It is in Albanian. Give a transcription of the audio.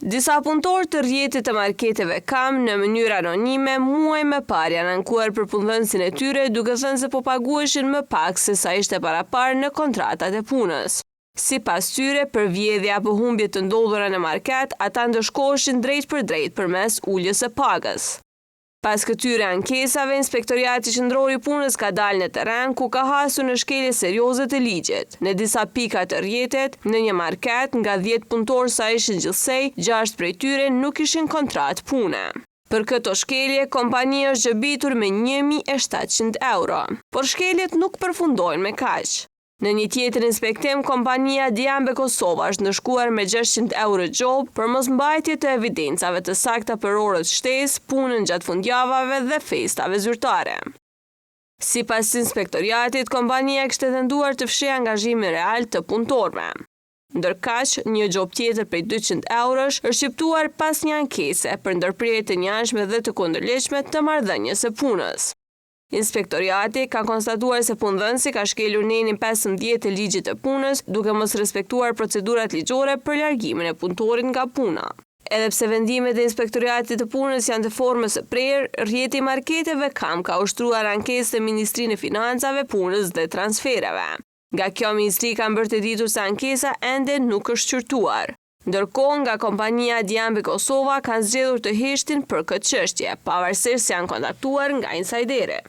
Disa punëtorë të rrjetit të marketeve KAM në mënyrë anonime muaj më parë janë ankuar për punëdhënësin e tyre duke thënë se po paguheshin më pak se sa ishte paraparë në kontratat e punës. Sipas tyre, për vjedhje apo humbje të ndodhura në market, ata ndëshkoheshin drejtpërdrejt përmes uljes së pagës. Pas këtyre ankesave, Inspektoriati Qendror i Punës ka dalë në terren ku ka hasur në shkelje serioze të ligjit. Në disa pika të rrjetit, në një market, nga 10 punëtorë sa ishin gjithsej, 6 prej tyre nuk kishin kontratë pune. Për këto shkelje, kompania është gjobitur me 1700 euro. Por shkeljet nuk përfundojnë me kaq. Në një tjetër inspektim, kompania Diambe Kosova është ndëshkuar me 600 euro gjobë për mosmbajtje të evidencave të sakta për orët shtesë, punën gjatë fundjavave dhe festave zyrtare. Sipas inspektoriatit, kompania kishte tentuar të fshehë angazhimin real të punëtorëve. Ndërkaq, një gjobë tjetër prej 200 eurosh është shqiptuar pas një ankese për ndërprerje të njëanshme dhe të kundërligjshme të marrëdhënies së punës. Inspektoriati ka konstatuar se punëdhënësi ka shkelur nenin 15 të ligjit të punës, duke mos respektuar procedurat ligjore për largimin e punëtorit nga puna. Edhe pse vendimet e Inspektoriatit të Punës janë të formës së prerë, rrjeti i marketeve KAM ka ushtruar ankesë në Ministrinë e Financave, Punës dhe Transfereve. Nga kjo ministri kanë bërë të ditur se ankesa ende nuk është shqyrtuar. Ndërkohë, nga kompania Diambe Kosova kanë zgjedhur të heshtin për këtë çështje, pavarësisht se janë kontaktuar nga Insajderi.